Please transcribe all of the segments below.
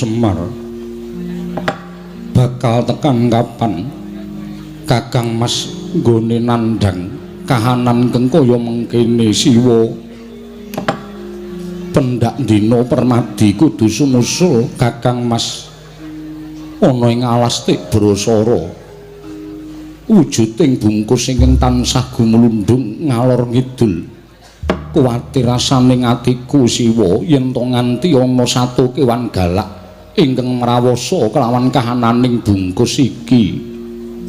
Semar, bakal tekan kapan Kakang Mas nggone nandhang kahanan kang kaya mengkene Siwa? Pendak dina Permadi kudu sumusul Kakang Mas ana ing alas Tibrasara. Wujuding bungkus ingkang tansah gumlundung ngalor ngidul. Kuwatir rasane atiku Siwa yen to nganti ana sato kewan galak ingkang mrawasa kelawan kahananing bungkus iki.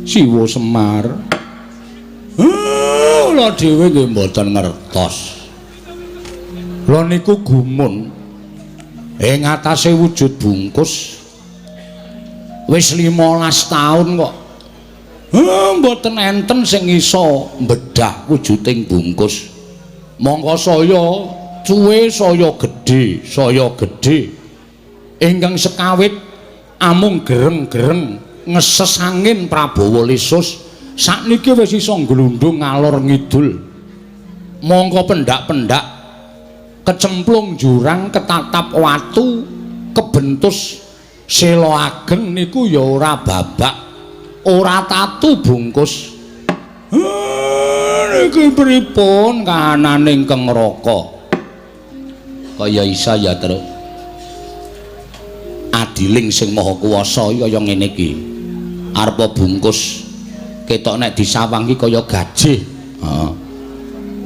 Siwa Semar, kula dhewe nggih mboten ngertos. Lha niku gumun ing atase wujud bungkus wis 15 taun kok mboten enten sing iso mbedah wujuding bungkus. Mongko saya cuwe saya gedhe, saya gedhe. Ingkang sekawit amung gereng-gereng ngeses angin Prabawa Lesus, sakniki wis iso nglundung ngalor ngidul. Mongko pendak-pendak kecemplung jurang, ketatap watu, kebentus sela ageng niku ya ora babak, ora tatu bungkus. Niki pripun kahanane ingkang neraka? Kaya isa ya, Truk. Adiling sing maha kuwasa kaya ngene iki. Arepa bungkus ketok nek disawang iki kaya gajih. Heeh.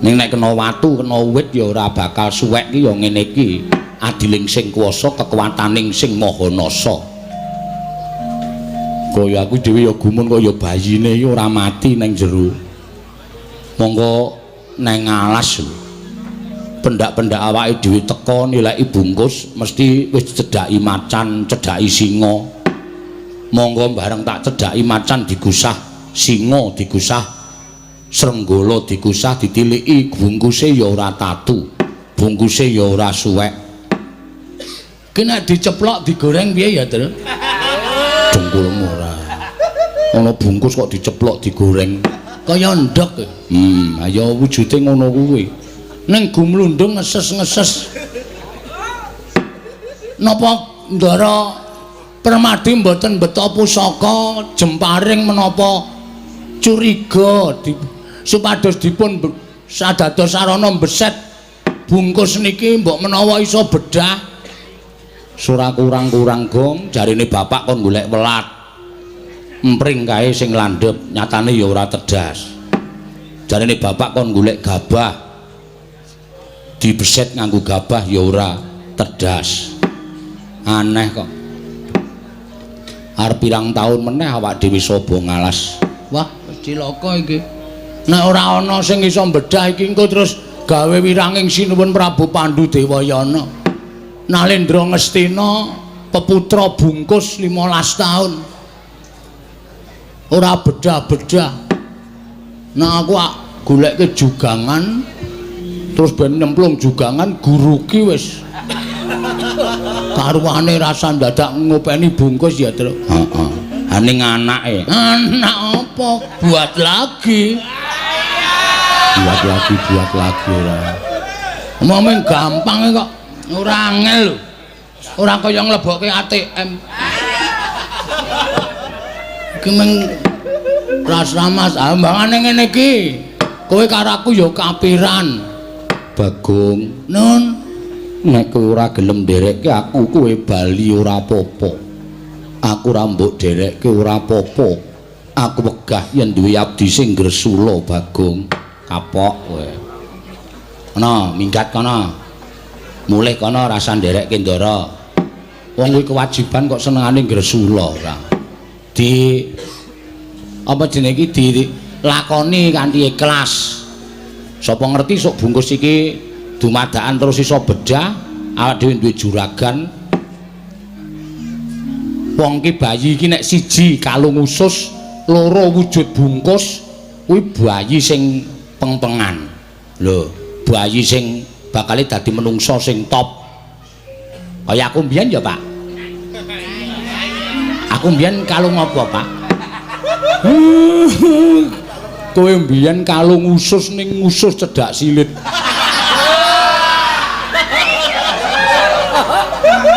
Ning nek kena watu, kena wit ya ora bakal suwek ki ya ngene iki. Adiling sing kuwasa, kekuwataning sing maha nasa. Kaya aku dhewe ya gumun kaya bayine iki ora mati nang jero. Monggo nang alas lho. Pendak-pendak awake dhewe teka nilai bungkus mesti wis cedhaki macan, cedhaki singa. Monggo bareng tak cedhaki macan digusah, singa digusah, srenggala digusah, ditiliki bungkuse ya ora tatu. Bungkuse ya ora suwek. Ki nek diceplok digoreng piye ya, Tru? Dengkulmu ora. Ana bungkus kok diceplok digoreng. Kaya ndhog. Ayo wujude ngono kuwi. Ning gumlundung ngeses-ngeses. Napa Ndara Permadi mboten beto pusaka jemparing menapa curiga supados dipun sadados sarana beset bungkus niki mbok menawa iso bedah. Ora kurang-kurang gong, jarine bapak kon golek welat. Empring kae sing landhep, nyatane ya ora tedas. Jarine bapak kon golek gabah. Dibeset nganggo gabah ya ora tedas. Aneh kok. Arep pirang taun meneh awak dhewe sobo ngalas. Wah, cilaka iki. Nek ora ana sing iso mbedah iki engko terus gawe wiranging Sinuwun Prabu Pandu Dewayana. Nalendra Ngastina peputra bungkus 15 taun. Ora bedah-bedah. Nah aku golekke jugangan terus ben nyemplung jugangan guruki wis. Karuane rasa ndadak ngopeni bungkus ya, Truk. Heeh. Ning anake. Anak apa? Buat lagi. Buat lagi, buat lagi ora. Omong gampang kok. Ora angel lho. Ora kaya nglebokke ATM. Iki meng ras-ramas ambangane ngene iki. Kowe karo aku ya kapiran. Bagong, Nun, nek kowe ora gelem nderekke aku kowe bali ora apa-apa. Aku ora mbok derekke ora apa-apa. Aku wegah yen duwe abdi sing gresula, Bagong. Kapok kowe. Kono, minggat kono. Mulih kono rasa nderekke Ndara. Wong kuwi kewajiban kok senengane gresula ora. Di apa jenenge iki dilakoni kanthi ikhlas. Sapa ngerti sok bungkus iki dumadakan terus iso bedah, awak dhewe duwe juragan. Wong ki bayi iki nek siji kalung usus, loro wujud bungkus, kuwi bayi sing pengpengan. Lho, bayi sing bakale dadi menungsa sing top. Kaya aku mbiyen ya, Pak. Aku mbiyen kalung apa, Pak? Kowe mbiyen kalung usus ning usus cedhak silit.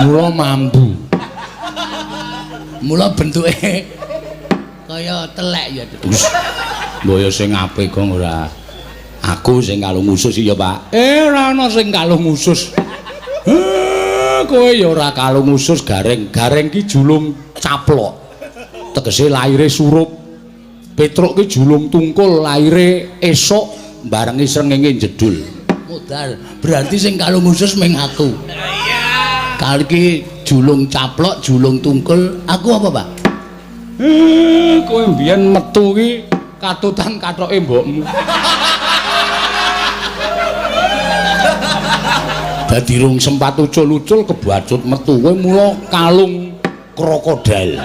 Mula mambu. Mula bentuke kaya telek ya. Mbok ya sing apik kok ora. Aku sing kalung usus ya, Pak. Ora ana sing kalung usus. Kowe ya ora kalung usus Gareng. Gareng ki julung caplok. Tegese laire surup. Petruk ki julung tungkul laire esuk barengi srengenge jedul. Modal. Berarti sing kalung usus ming aku. Iya. Kali ki julung caplok, julung tungkul, aku apa, Pak? Kowe mbiyen metu ki katutan kathoke mbokmu. Dadi rung sempat ucul-ucul kebacut metu kowe mula kalung krokodil.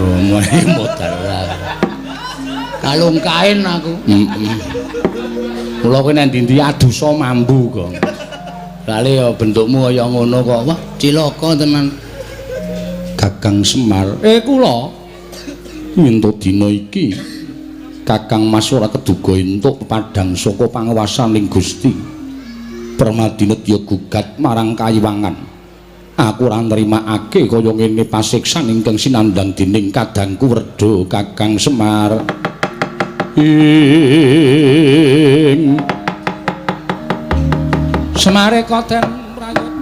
Romoe modal. Kalung kain aku. Heeh. Mula kowe nang ndi-ndi adusa mambu kok. Lale ya bentukmu kaya ngono kok. Wah, cilaka tenan. Kakang Semar. Kula entuk dina iki Kakang Mas ora keduga entuk pepadang saka panguwasaning Gusti. Permadi nedya gugat marang kayiwangan. Aku ora nrimakake kaya ngene pasiksan ingkang sinandhang dening kadangku Werda Kakang Semar. Ing Semare koten prayut.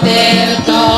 Tirta.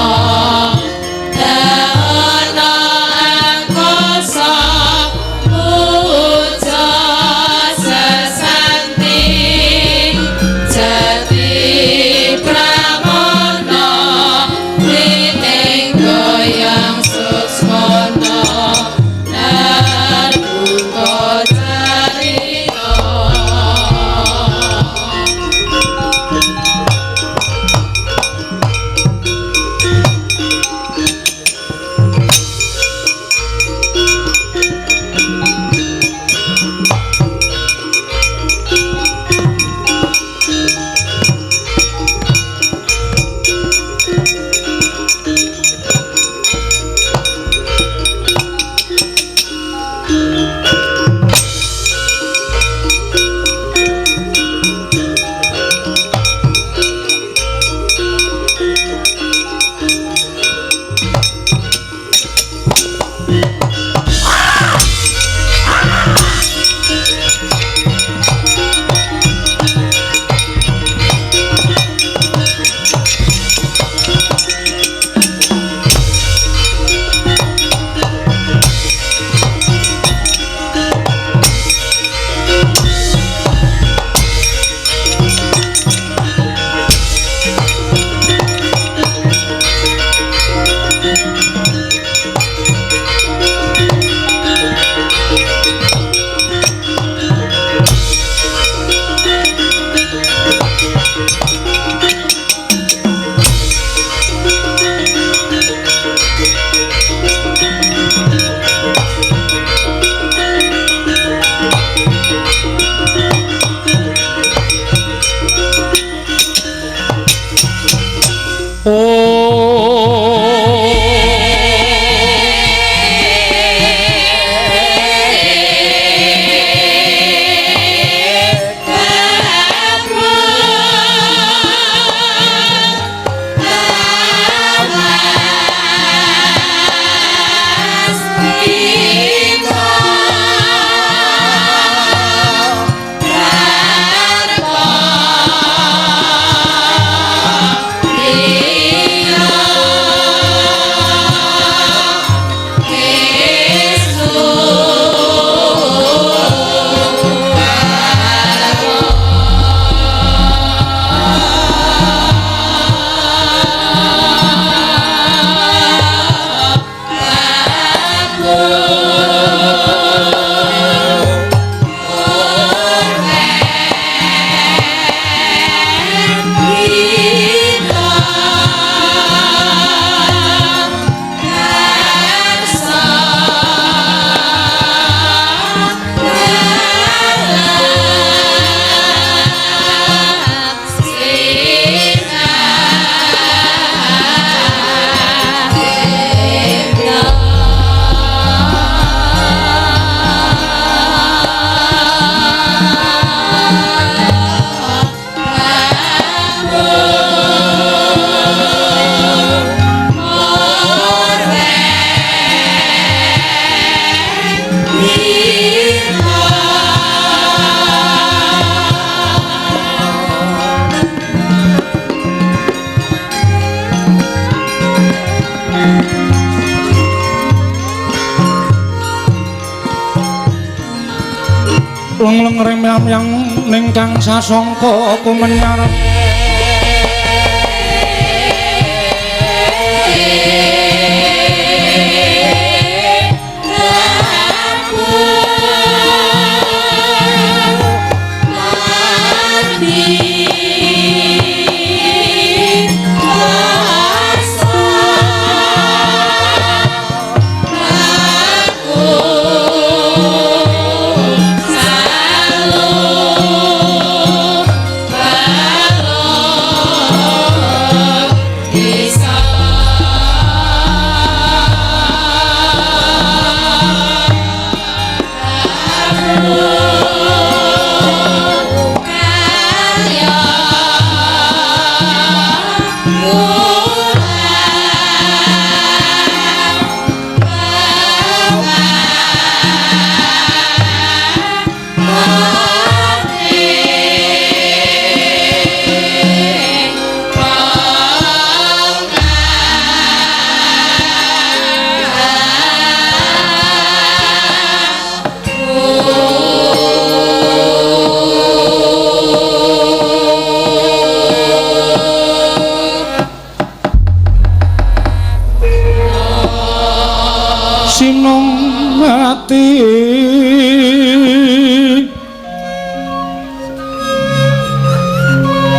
Leng-leng remyang ning kang sasangka kumenyar.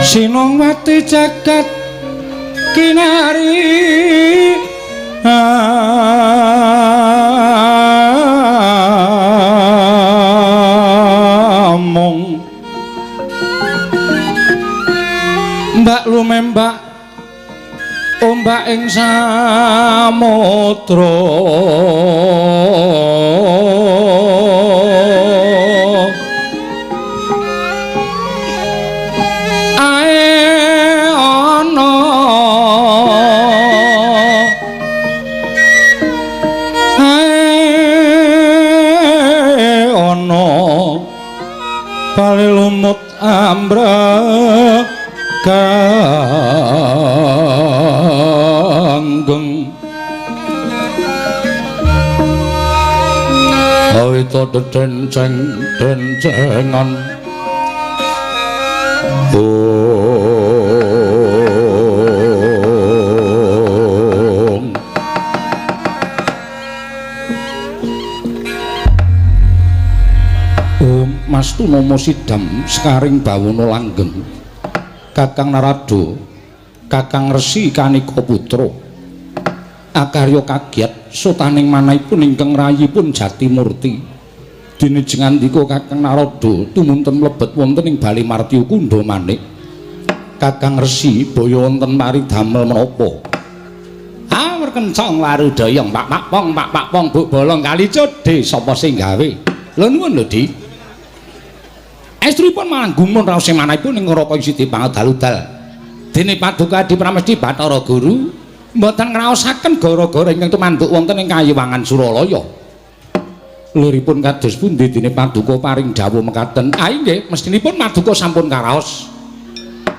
Sinongwati jagat kinari among mbak lumembak ombak ing samudra bali lumut ambrek ganggeng awita dedenceng dencengan Mas Tunomo Sidam sekaring bawono langgeng Kakang Narada Kakang Resi Kanika Putra akarya kagiat sotaning manahipun ingkang rayipun Jatimurti dene jengandika Kakang Narada tumunten mlebet wonten ing Bali Martya Kundha Manik Kakang Resi baya wonten paridamel menapa awur kencong warudaya pak pak pong pak pak pong buk bolong kali codhe sapa sing gawe lho nuwun lho Di. Estripun malah gumun raos manahipun ing neraka siti pangadal-udal. Dene paduka Adi Pramesti Bathara Guru mboten ngraosaken gara-gara ingkang tumanduk wonten ing Kayiwangan Suralaya. Liripun kados pundi dene paduka paring dawuh mekaten? Ah inggih, mestinipun paduka sampun karaos.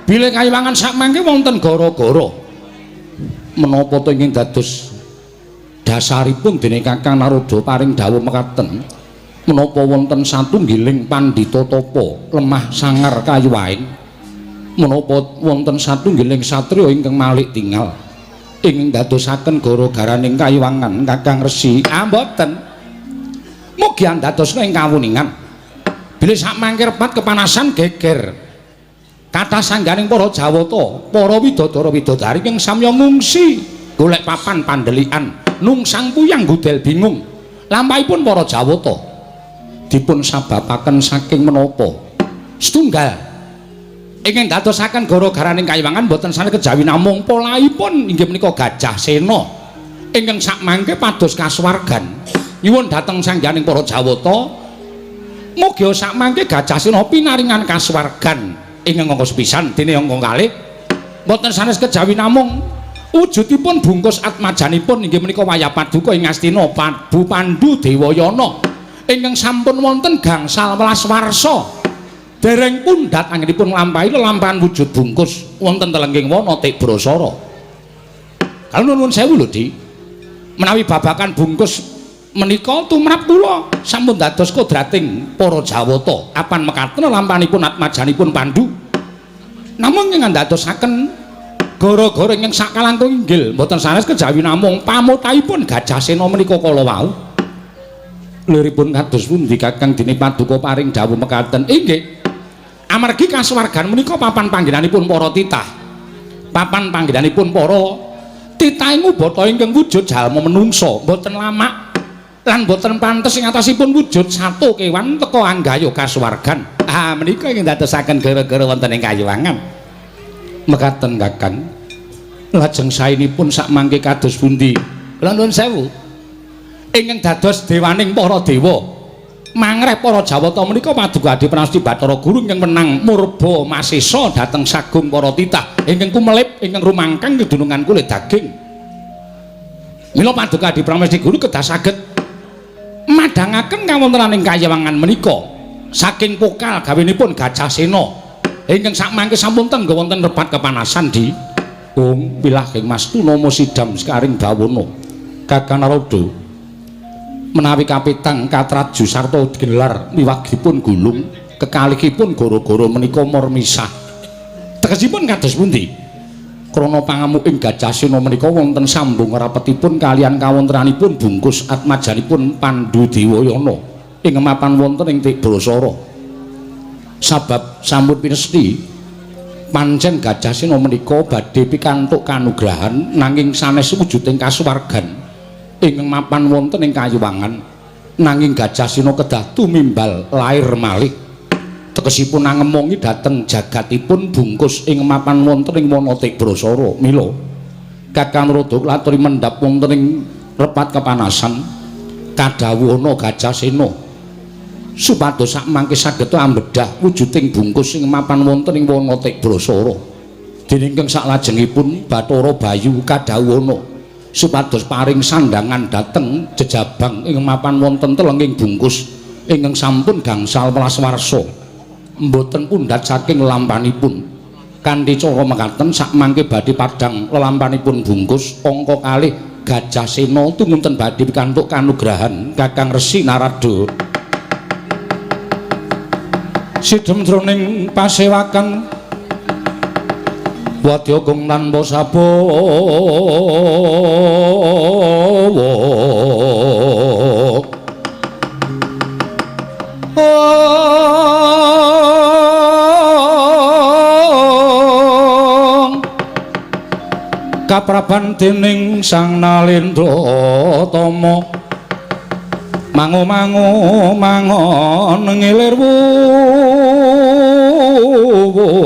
Bilih Kayiwangan sakmangke wonten gara-gara menapa to ingkang dados dasaripun dene Kakang Narada paring dawuh mekaten? Menapa wonten satunggiling pandhita tapa lemah sangar kayuwaing menapa wonten satunggiling satriya ingkang malik tingal ingkang dadosaken gara-garaning kayiwangan Kakang Resi? Ah mboten, mugi andadosna ing kawuningan bilih sakmangke repat kepanasan geger kathah sangganing para Jawata para widodara widodari ingkang samya ngungsi golek papan pandhelikan nungsang puyang gudel bingung lampahipun para Jawata dipun sababaken saking menapa setunggal ingkang dadosaken gara-garaning kayiwangan boten sanes kejawi namung polahipun inggih menika Gajah Sena ingkang sakmangke pados kasuwargan nyuwun dhateng sangganing para Jawata mugi sakmangke Gajah Sena pinaringan kasuwargan ingkang angka sepisan dene angka kalih boten sanes kejawi namung wujudipun bungkus atmajanipun inggih menika wayah paduka ing Ngastina Prabu Pandu Dewayana ingkang sampun wonten gangsal welas warsa dereng pundhat anggenipun nglampahi lelampahan wujud bungkus wonten telengging wana Tibrasara. Kalau nuwun sewu lho Di, menawi babakan bungkus Menika tumrap kula sampun dados kodrating para Jawata. Apan mekaten lampanipun atmajanipun Pandu. Namung ingkang ndadosaken gara-gara ingkang sakalangkung inggil mboten sanes kejawi namung pamotahipun Gajah Sena menika kala wau. Liripun kados pundi Kakang dene paduka paring dawuh mekaten? Inggih. Amargi kasuwargan menika papan panggenanipun para titah. Papan panggenanipun para titah ngubata ingkang wujud jalma menungsa, mboten lamak lan mboten pantes ing atasipun wujud sato kewan teka anggaya kasuwargan. Ah menika ingkang dadosaken gara-gara wonten ing kayuwangan. Mekaten Kakang. Lajeng saenipun sakmangke kados pundi? Kula nuwun sewu. Ingkang dados dewaning para dewa. Mangreh para Jawata menika paduka Adi Prasti Bathara Guru ingkang menang murba masesa dhateng sagung para titah ingkang kumelip ingkang rumangkang kedunungan kulit daging. Mila paduka Adi Pramesti Guru kedah saged madhangaken kawontenaning kayewangan menika saking pokal gawinipun Gajah Sena ingkang sakmangke sampun tengga wonten rebat kepanasan di Ung pilahing mastuna musidam sekaring bawana. Kakang Narada menawi kapitang katraju sarta gelar miwagipun gulung kekalihipun gara-gara menika murmisah. Tegesipun kados pundi? Krana pangamuking Gajah Sena menika wonten sambung rapetipun kalian kawontenanipun bungkus atmajanipun Pandu Dewayana ing mapan wonten ing Tibrasara. Sabab sampun pinesti pancen Gajah Sena menika badhe pikantuk kanugrahan nanging sanes wujuding kasuwargan ingkang mapan wonten ing kayuwangan, nanging Gajah Sena kedah tumimbal lair malih. Tegesipun angemongi dhateng jagatipun bungkus ing mapan wonten ing wana Tibrasara. Mila Kakang Narada laturi mendhap wonten ing repat kepanasan kadhawuhana Gajah Sena supados sakmangke saged ambedhah wujuding bungkus ing mapan wonten ing wana Tibrasara. Dening ingkang saklajengipun Bathara Bayu kadhawuhana supados paring sandhangan dhateng jejabang ing mapan wonten telenging bungkus ingkang sampun gangsal welas warsa mboten pundhat saking lampanipun. Kanthi cara mekaten sakmangke badhe padhang lelampanipun bungkus angka kalih Gajah Sena tumunten badhe pikantuk kanugrahan Kakang Resi Narada. Sidhem jroning pasewakan wadya gong tanpa sabawa. Kapraban dening Sang Nalendra Tama mangu-mangu mangon ngilir wuwu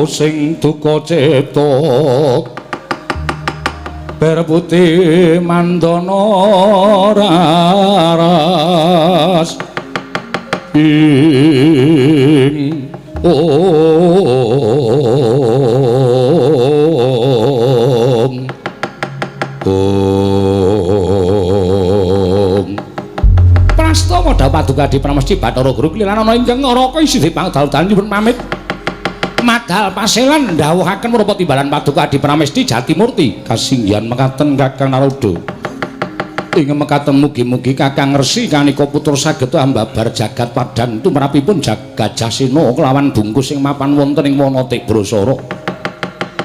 sing duka cipta ber putih mandana raras ing om om. Prastawa Paduka Adi Pramesti Bathara Guru klilan ana ingkang ngaraka isih dipangdal-dal nyuwun pamit. Madal paselan ndhawuhaken menapa timbalan Paduka Adi Pramesti Jatimurti kasinggihan mekaten Kakang Narada. Ing mekaten mugi-mugi Kakang Resi kanika putra saged ambabar jagat padhang tumrapipun Gajah Sena kelawan bungkus ing mapan wonten ing wana Tibrasara.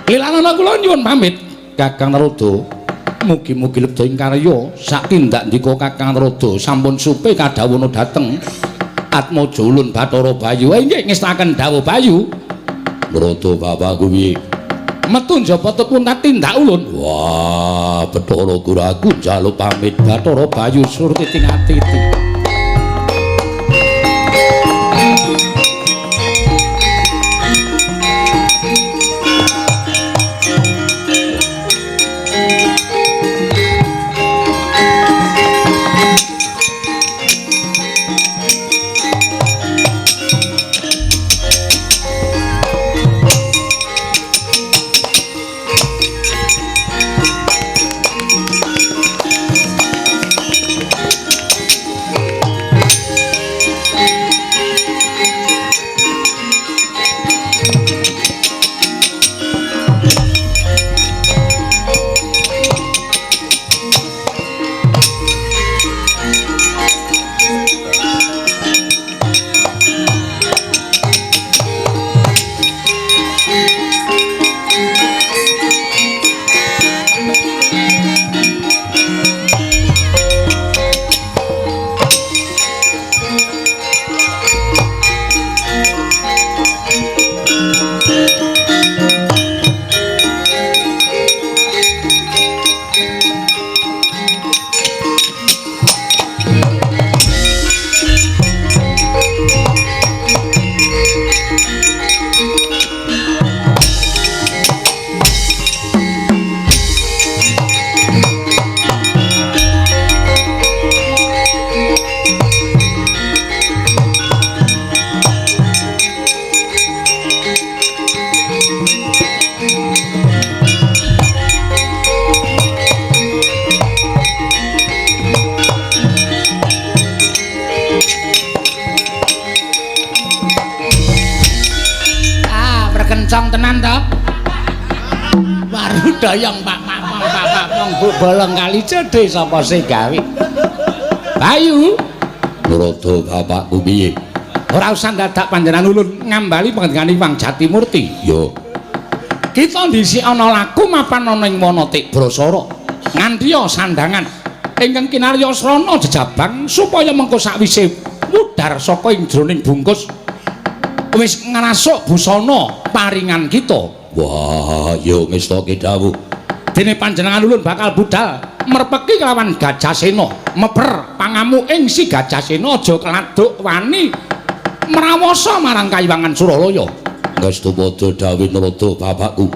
Lilanana kula nyuwun pamit Kakang Narada. Mugi-mugi lebda ing karya sak tindak ndika Kakang Narada sampun supe kadhawuhana dhateng Atmaja ulun Bathara Bayu. Inggih ngestaken dawuh Bayu. Narada bapak kuwi metu njaba tut tindak ulun. Wah, Bathara Guru aku njaluk pamit Bathara Bayu surti ting ati-ati. Kencang tenan to? Warudayang Pak Pak Pong Pak Pak Pong Bu bolong kali cedhe sapa sing gawe? Bayu. Nurodo bapakku piye? Ora usah dadak panjenengan ulun ngambali pangendikane Hyang Jatimurti. Yo. Kita dhisik ana laku mapan ana ing wana Tibrasara. Ngandhiya sandangan ingkang kinarya srana jejabang supaya mengko sakwise mudhar saka ing jroning bungkus wis ngrasuk busana paringan kita. Wah, yo ngestake dawuh. Dene panjenengan ulun bakal budal merpeki kelawan Gajahsena, meper pangamu ing si Gajahsena aja keladuk wani mrawasa marang Kayiwangan Suralaya. Ngestu padha dawuh Narada bapakku.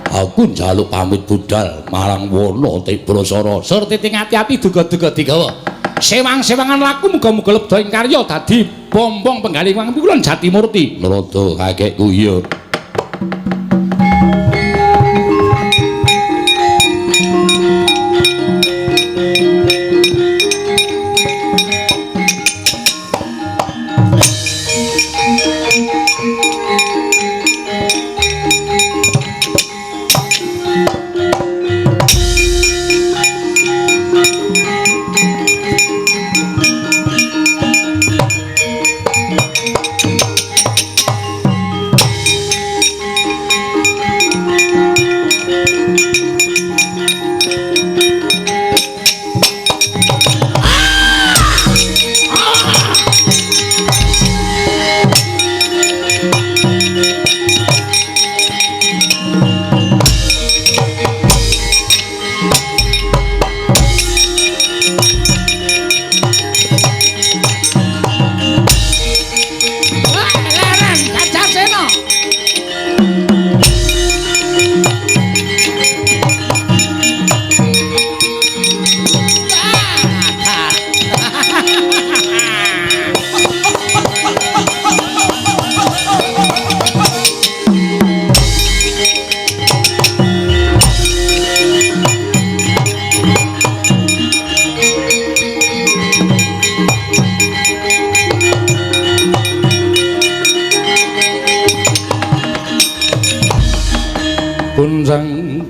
Aku njaluk pamit budal marang wana Tibrasara. Sur titing ati-ati duga-duga digawa. Sewang-sewangan laku muga-muga lebda ing karya dadi bombong penggalih Hyang Pikulun Jatimurti. Narada kakekku iya.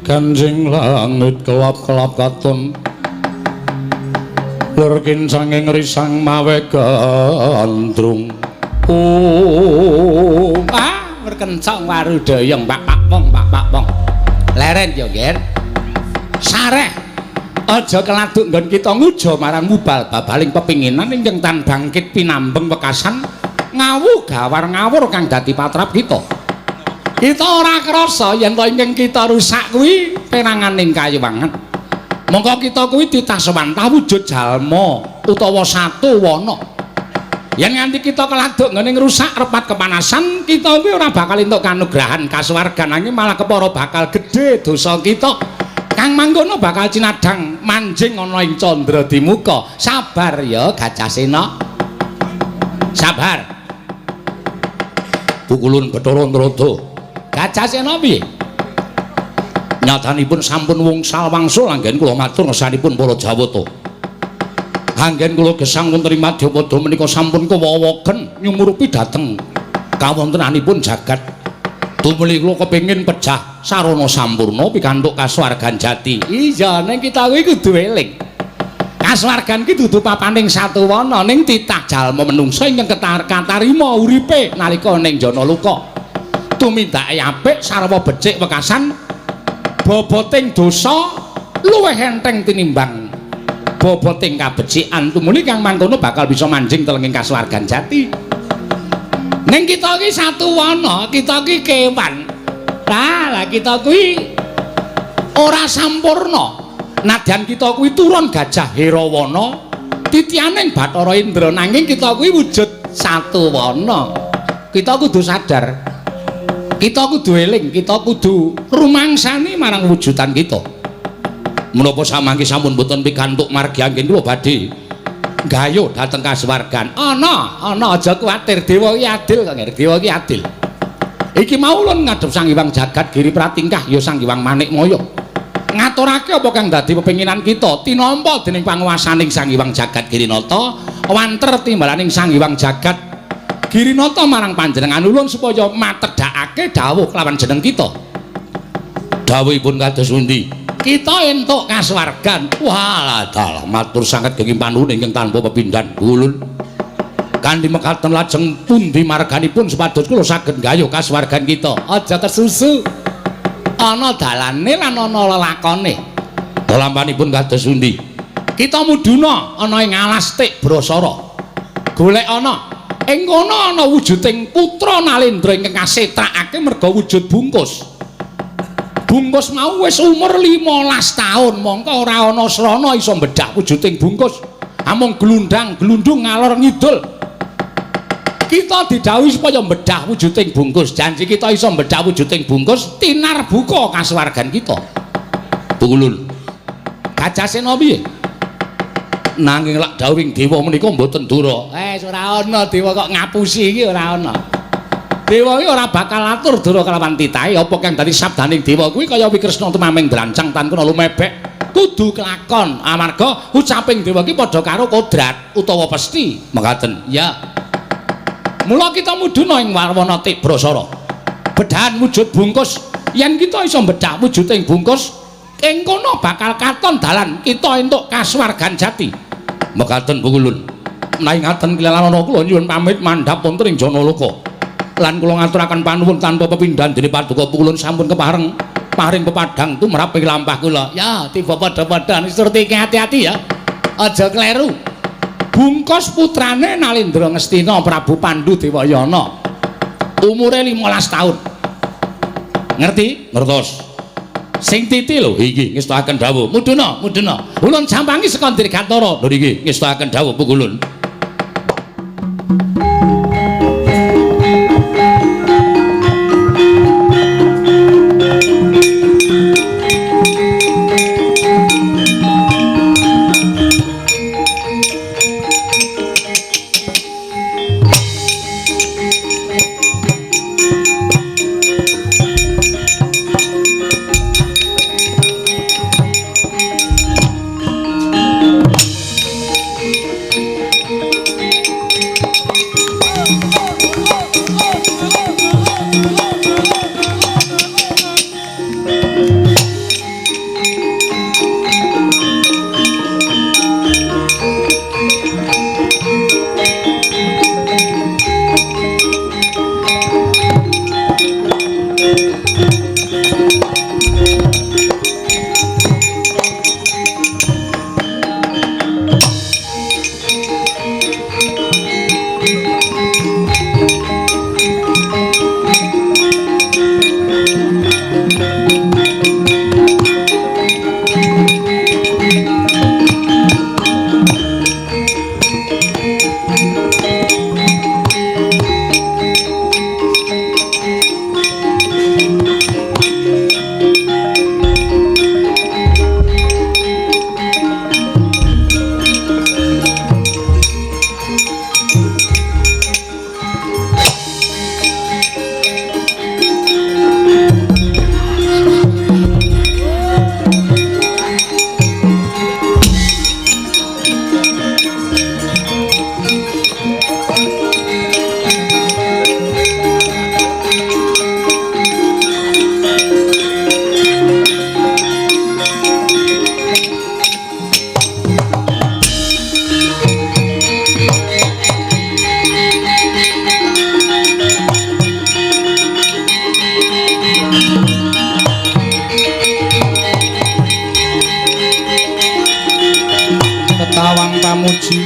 Kanjeng langit kelap-kelap katon lir kincanging risang mawe gandrung. Oh, ah, berkencang warudayang Pak Pak Pong Pak Pak Pong. Leren yo, Ger. Sareh. Aja keladuk nggon kita nguja marang mubal babaling pepinginan ingkang tan bangkit pinambeng wekasan ngawu gawar ngawur kang dadi patrap kita. Kita ora krasa yen to ingkang kita rusak kuwi peranganing kayiwangan. Mongko kita kuwi titah sewantah wujud jalma utawa satu wana. Yen nganti kita keladuk nggone ngrusak repat kepanasan, kita kuwi ora bakal entuk kanugrahan kasuwargan nanging malah kepara bakal gedhe dosa kita. Kang mangkono bakal cinadhang manjing ana ing candra dimuka. Sabar ya Gajahsena. Sabar. Pukulun Bathara Narada. Gajahsena piye? Nyatanipun sampun wungsal wangsul anggen kula matur ngersanipun para Jawata. Anggen kula gesang wonten ing madyapada menika sampun kewawaken nyumurupi dhateng kawontenanipun jagat. Tumuli kula kepengin pejah sarana sampurna pikantuk kasuwargan jati. Iya, ning kita kuwi kudu eling. Kasuwargan ki dudu papaning satuwana ning titah jalma menungsa ingkang katarima uripe nalika ning jana luka. Tumindake apik sarwa becik wekasan boboting dosa luwih enteng tinimbang boboting kabecikan. Tumuli kang mangkono bakal bisa manjing telenging kasuwargan jati. Ning kita iki satuwana, kita iki kewan. Lah kita kuwi ora sampurna. Nadyan kita kuwi turun Gajah Herawana titianing Bathara Indra, nanging kita kuwi wujud satuwana. Kita kudu sadar. Kita kudu eling, kita kudu rumangsani marang wujudan kita. Menapa samangke sampun boten pikantuk margi anggen kula badhe gayuh dhateng kasuwargan. Ana, ana aja kuwatir, dewa iki adil kok, Nger. Dewa iki adil. Iki mau ulun ngadhep Sang Hyang Jagat Giri Pratingkah ya Sang Hyang Manikmaya. Ngaturake apa kang dadi pepinginan kita tinampa dening panguwasaning Sang Hyang Jagat Girinata, wanter timbalaning Sang Hyang Jagat Girinata marang panjenengan ulun supaya matedhakake dawuh kelawan jeneng kita. Dawuhipun kados pundi? Kita entuk kasuwargan. Walah dalah matur sanget genging panuwun ingkang tanpa pepindhan ulun. Kanthi mekaten lajeng pundi marganipun supados kula saged gayuh kasuwargan kita. Aja kesusu. Ana dalane lan ana lelakone. Dalampanipun kados pundi? Kita mudhuna ana ing alas Tik Brasara. Golek ana ing kono ana wujuding putra Nalendra ingkang kasetrakake merga wujud bungkus. Bungkus mau wis umur 15 taun, mongko ora ana srana iso mbedhah wujuding bungkus. Amung glundang-glundung ngalor ngidul. Kita didhawuhi supaya mbedhah wujuding bungkus. Janji kita iso mbedhah wujuding bungkus, tinar buka kasuwargan kita. Pungulun. Gajah Sena piye? Nanging lak dawuhing dewa menika mboten dura. Ora ana dewa kok ngapusi iki ora ana. Dewa iki ora bakal atur dura kelawan titahe apa kang dadi sabdaning dewa kuwi kaya Wikresna tumaming drancang tan kuna lumebek kudu kelakon amarga ucaping dewa iki padha karo kodrat utawa pesti. Mekaten. Ya. Mula kita mudhuna ing warwana Tik Brasara. Bedhahan wujud bungkus. Yen kita iso mbedhah wujuding bungkus, ing kono bakal katon dalan kita entuk kasuwargan jati. Mekaten Pungulun. Menawi ngaten kilalana kula nyuwun pamit mandhap wonten ing Janaloka. Lan kula ngaturaken panuwun tanpa pepindhan dene paduka Pungulun sampun kepareng paring pepadhang tumrap ing lampah kula. Ya, tiba padha-padha surti ati-ati ya. Aja kleru. Bungkus putrane Nalendra Ngastina Prabu Pandu Dewayana. Umure 15 taun. Ngerti? Ngertos. Sing titi lho iki ngestakaken dawuh. Mudhuna, mudhuna. Ulun sampangi saka Dirgantara. Lho iki ngestakaken dawuh Pungulun. Ketawang pamuji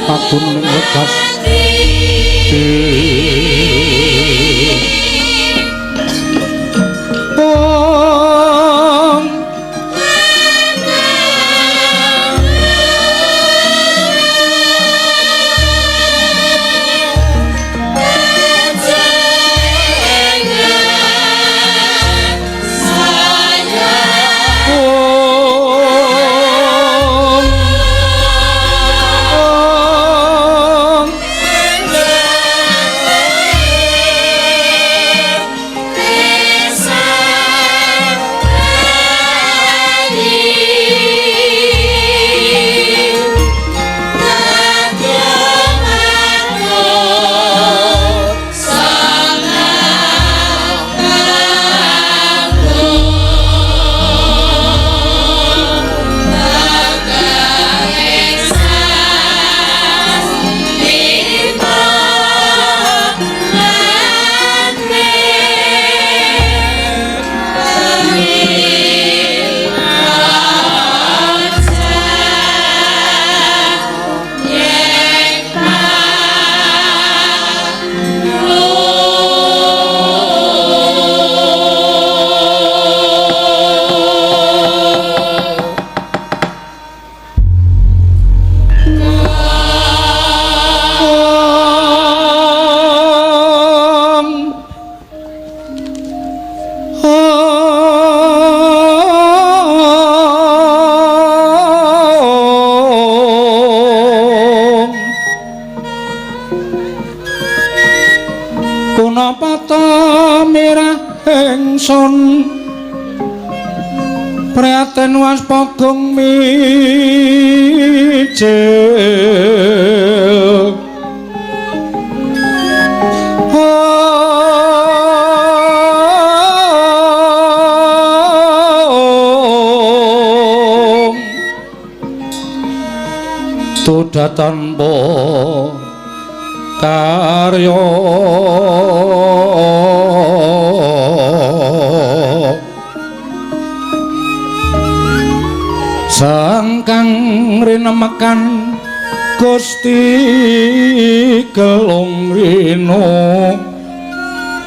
Pagun ning wekas Prihatin waspagung mijil Tuda tanpa karya sangkang rinemekan Gusti Gelung Rino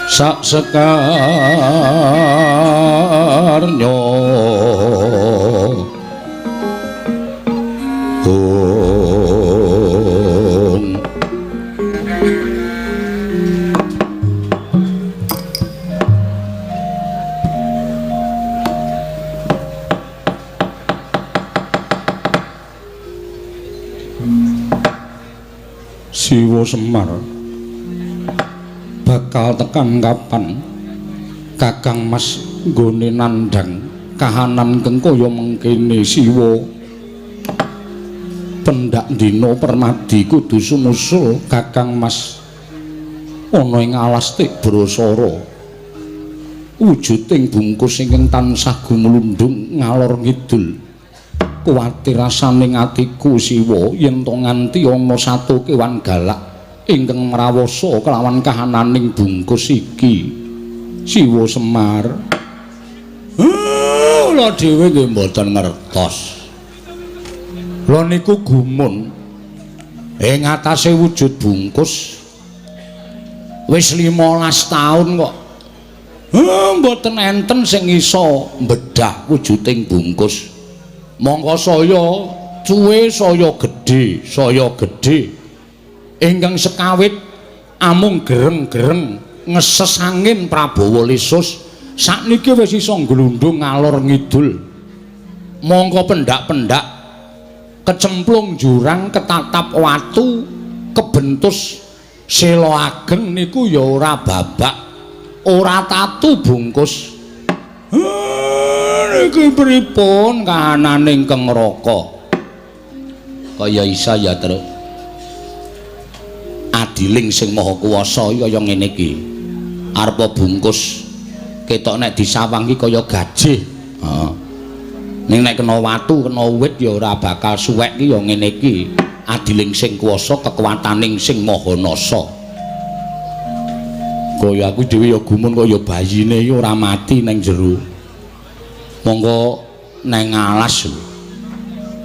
sak sekarnya. Siwa Semar bakal tekan kapan Kakang Mas nggone nandhang kahanan kang kaya mengkene Siwa. Pendak dina Permadi kudu sumusul Kakang Mas ana ing alas Tibrasara, wujuding bungkus ingkang tansah gumlundung ngalor ngidul. Kuwatir rasaning atiku Siwa yen to nganti ana satu kewan galak ingkang mrawasa kelawan kahananing bungkus iki. Siwa Semar, kula dhewe nggih mboten ngertos. Lha niku gumun ing atase wujud bungkus wis 15 taun kok mboten enten sing iso mbedah wujuding bungkus. Mongko saya cuwe saya gedhe, saya gedhe. Ingkang sekawit amung gereng-gereng ngeses angin Prabawa Lesus sakniki wis iso nglundung ngalor ngidul. Mongko pendak-pendak kecemplung jurang ketatap watu kebentus sela ageng niku ya ora babak, ora tatu bungkus. Niki pripun kahanane ingkang neraka? Kaya isa ya, Truk. Adiling sing maha kuwasa kaya ngene iki. Arepa bungkus ketok nek disawang iki kaya gajih. Heeh. Ning nek kena watu, kena wit ya ora bakal suwek iki ya ngene iki. Adiling sing kuwasa, kekuwataning sing maha nasa. Kaya aku dhewe ya gumun kaya bayine iki ora mati nang jero. Monggo nang alas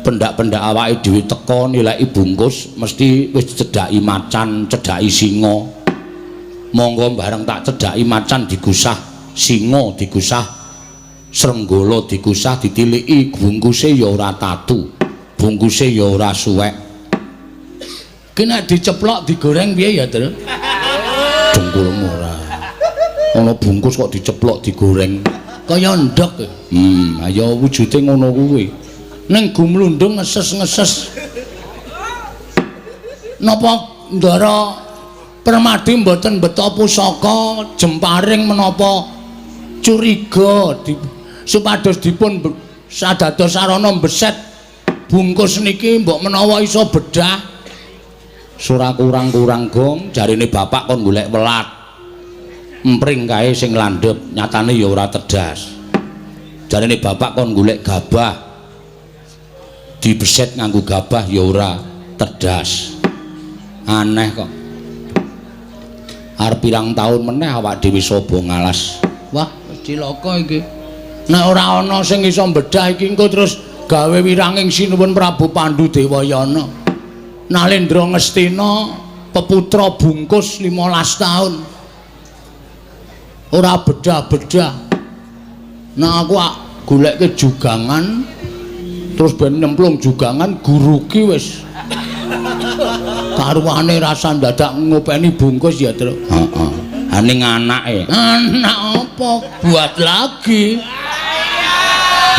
pendak-pendak awake dhewe teka nilai bungkus mesti wis cedhaki macan, cedhaki singa. Monggo bareng tak cedhaki macan digusah singa, digusah srenggala, digusah ditiliki bungkuse ya ora tatu, bungkuse ya ora suwek. Ki nek diceplok digoreng piye ya, Tru? Dengkulmu ora. Ana bungkus kok diceplok digoreng kaya ndhok. Ayo wujude ngono kuwi. Ning gumlundung ngeses-ngeses. Napa Ndara Permadi mboten beto pusaka jemparing menapa curiga supados dipun sadados sarana mbeset bungkus niki mbok menawa iso bedah. Ora kurang-kurang gong jarine bapak kon golek welat. Empring kae sing landhep nyatane ya ora tedas. Jarine bapak kon golek gabah. Dibeset nganggo gabah ya ora tedas. Aneh kok. Arep pirang taun meneh awak dhewe sobo ngalas. Wah, wis cilaka iki. Nek ora ana sing iso mbedah iki engko terus gawe wiranging Sinuwun Prabu Pandu Dewayana. Nalendra Ngastina peputra bungkus 15 taun. Ora bedah-bedah. Nah aku golekke jugangan terus ben nyemplung jugangan guruki wis karuane rasa ndadak ngopeni bungkus ya, Truk. Heeh. Ha ning anake. Anak apa? Buat lagi.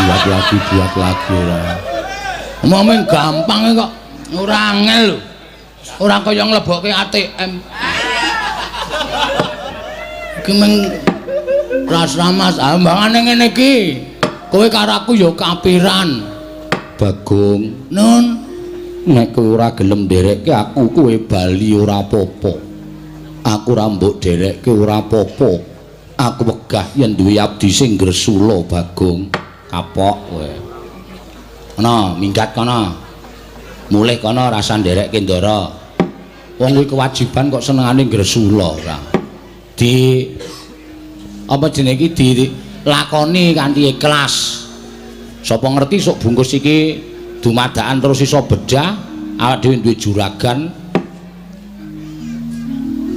Buat lagi, buat lagi ora. Omong gampang kok. Ora angel lho. Ora kaya nglebokke ATM. Iki meng ras-ramas ambangane ngene iki. Kowe karo aku ya kapiran. Bagong, nun, nek kowe ora gelem nderekke aku kowe bali ora apa-apa. Aku ora mbok derekke ora apa-apa. Aku wegah yen duwe abdi sing gresula, Bagong. Kapok kowe. Ana, minggat kono. Mulih kono rasa nderekke Ndara. Wong kuwi kewajiban kok senengane gresula ora. Di apa jenenge iki dilakoni kanthi ikhlas. Sapa ngerti sok bungkus iki dumadakan terus iso bedah, awak dhewe duwe juragan.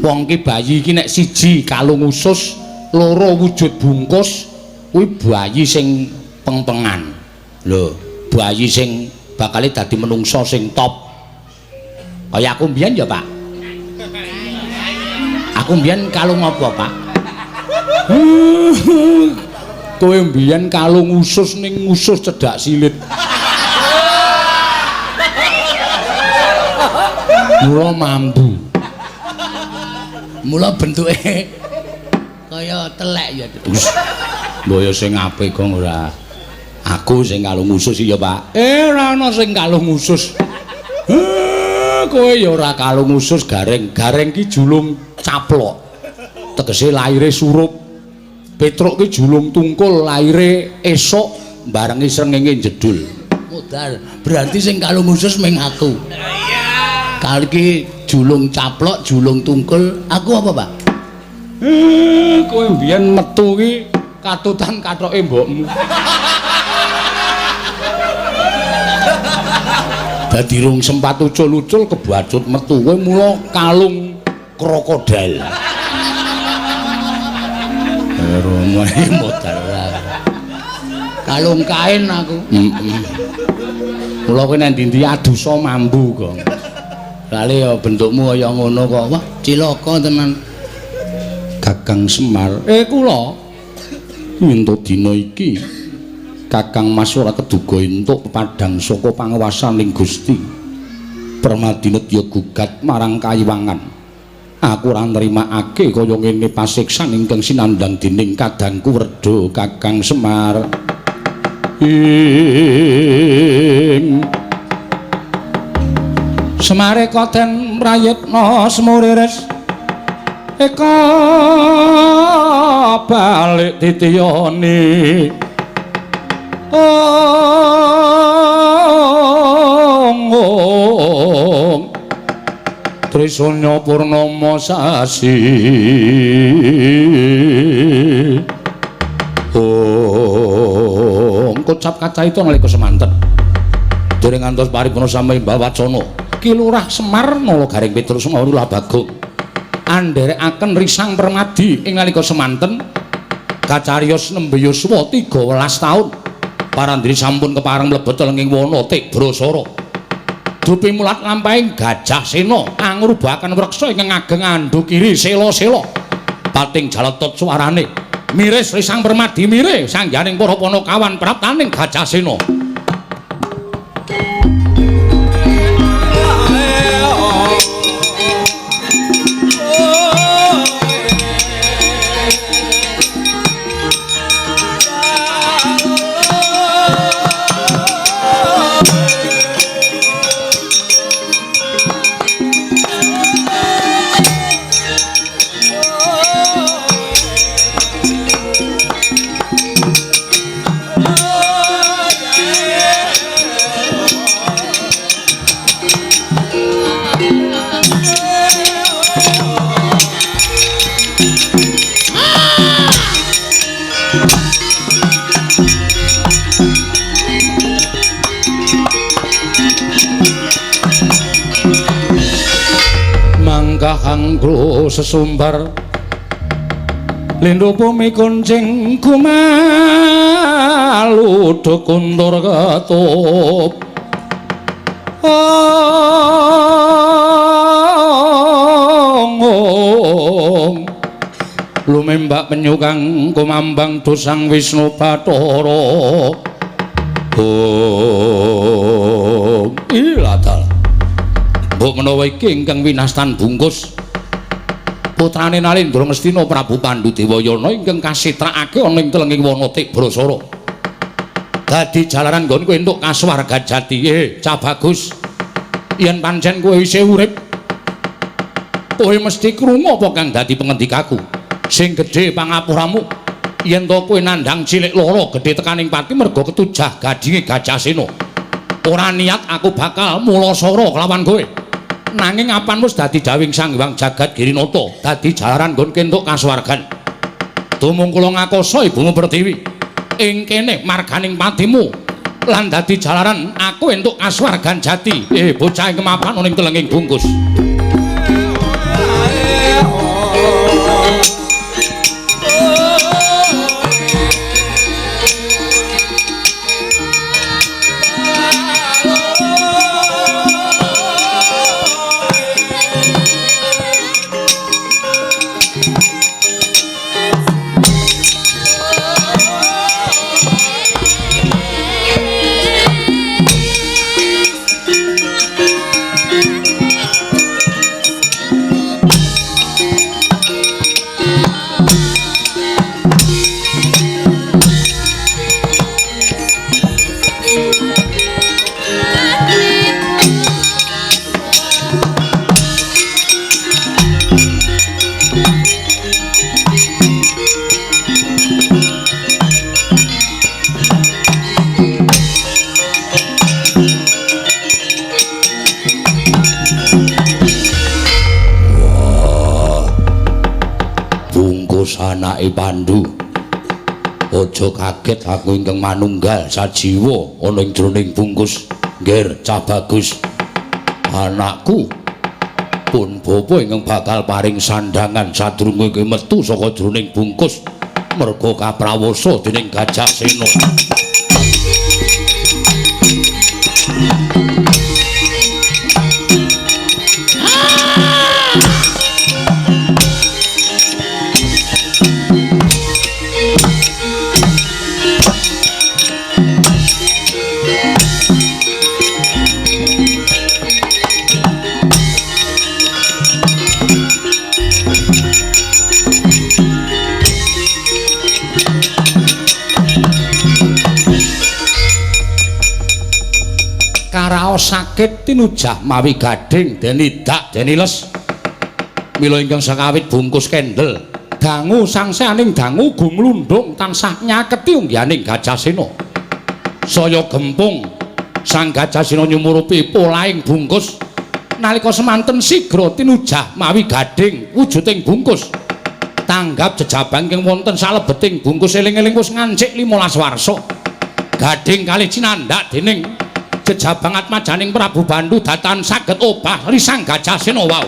Wong ki bayi iki nek siji kalung usus, loro wujud bungkus, kuwi bayi sing pengpengan. Lho, bayi sing bakale dadi menungsa sing top. Kaya aku mbiyen ya, Pak. Aku mbiyen kalung apa, Pak? Kowe mbiyen kalung usus ning usus cedhak silit. Mula mambu. Mula bentuke kaya telek ya. Mbok ya sing apik kok ora. Aku sing kalung usus ya, Pak. Ora ana sing kalung usus. Kowe ya ora kalung usus gareng. Gareng ki julung caplok. Tegese laire surup. Petruk ki julung tungkul laire esuk barengi srengenge jedul. Modal. Berarti sing kalung usus ming aku. Kali ki julung caplok, julung tungkul, aku apa, Pak? Kowe mbiyen metu ki katutan kathoke mbokmu. Dadi rung sempat ucul-ucul kebacut metu kowe mula kalung krokodil. Romae modal. Kalung kain aku. Heeh. Mula kowe nang ndi-ndi adusa mambu kok. Lale ya bentukmu kaya ngono kok. Wah, cilaka tenan. Kakang Semar. Kula entuk dina iki Kakang Mas ora keduga entuk pepadang saka panguwasaning Gusti. Permadinet ya gugat marang kayiwangan. Aku ora nrimakake kaya ngene pasiksan ingkang sinandhang dening kadangku Werda Kakang Semar. Ing Semare koten prayitna semuriris eka balik titiyane ong Trisanya purnama sasi ong kocap kacaita nalika semanten dereng ngantos paripurna sami wacana Ki Lurah Semar Nala Gareng Petruk Semar Lurah Bagong andherekaken risang permadi ing nalika semanten kacariyos nembe yuswa 13 taun parandri sampun kepareng mlebet lenging wana Tibrasara dupi mulat lampahing Gajah Sena angrubahaken wreksa ingkang ageng andukiri sela-sela pating jaletot suarane miris risang permadi mire sangyaning para panakawan praptaning Gajah Sena. Mangkahanggo sesumbar lindhu bumi kuncing kumalu kundur ketup ong lumembak penyukang kumambang dosang Wisnu Bathara ong iladal. Mbok menawa iki ingkang winastan bungkus putrane Nalendra Ngastina Prabu Pandhu Dewayana ingkang kasitrakake ana ing telenging wana Tibrasara. Dadi jalaran nggon kowe entuk kasuwargan jati. Cah bagus. Yen pancen kowe isih urip, kowe mesti krungu apa kang dadi pengendikaku. Sing gedhe pangapuramu yen to kowe nandhang cilik lara gedhe tekaning pati merga ketujah gadinge Gajah Sena. Ora niat aku bakal mulasara kelawan kowe. Nanging apan wis dadi dawing Sang Hyang Jagat Girinata, dadi jalaran nggon entuk kasuwargan. Tumung kula ngakoso ibumu Pertiwi ing kene marganing patimu lan dadi jalaran aku entuk kasuwargan jati. Bocah ing kemapan ana ing telenging bungkus. Anake Pandu, aja kaget aku ingkang manunggal sajiwa ana ing jroning bungkus. Nggir cah bagus, anakku pun bapa ingkang bakal paring sandhangan sadurunge kowe metu saka jroning bungkus merga kaprawasa dening Gajah Sena. Karaos sakit tinujah mawi gading deni dak deni les. Mila ingkang sakawit bungkus kendel dangu sangsaning dangu gumlundung tansah nyaketi unggihaning Gajah Sena. Saya gempung sang Gajah Sena nyumurupi polahing bungkus. Nalika semanten sigra tinujah mawi gading wujuding bungkus. Tanggap jejabang ingkang wonten salebeting bungkus eling-eling wis ngancik 15 warsa. Gading kalih cinandhak dening jejabang atmajaning Prabu Bandu datan saged obah risang Gajah Sena wau.